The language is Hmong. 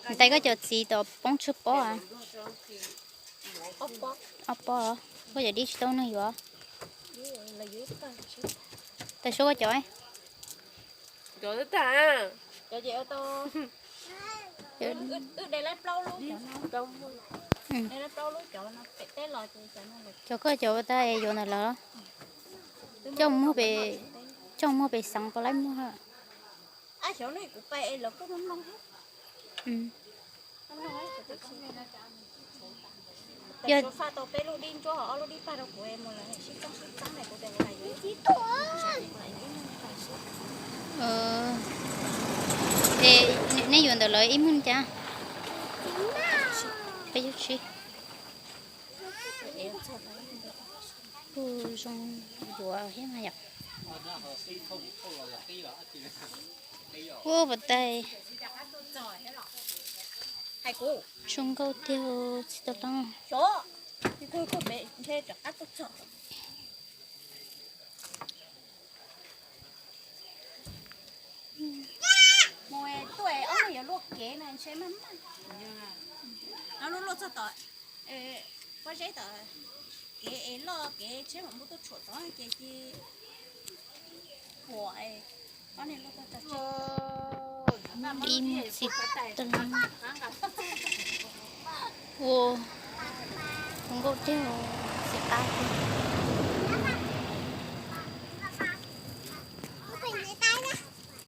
Ntais koj cov txiv tau poob tsawg pob? Ob pob. Koj cov dib tsis tau neeg yuav. Tais Suab koj cov? Cov koj cov ua tas yuav ntawm lawv. Coj muag pem xeev puas laib muag. Yog nej yuav ntawm lawv ib muag cas? Peb caug tsib. Kuj zoo yuav thiab mas yom. Ua puas tais. Zoo nkauj tiag txiv tau lab. Mus tuaj ob neeg yuav luaj kev na ntshe maj maj. No luaj luaj txog tom pob zeb tom kev es loj kev tsheb mam npua tuaj tshuam tod ces ci huam ob neeg luaj txog. Ib mus txi ua zoo nkauj tiag, txiv qab tiag.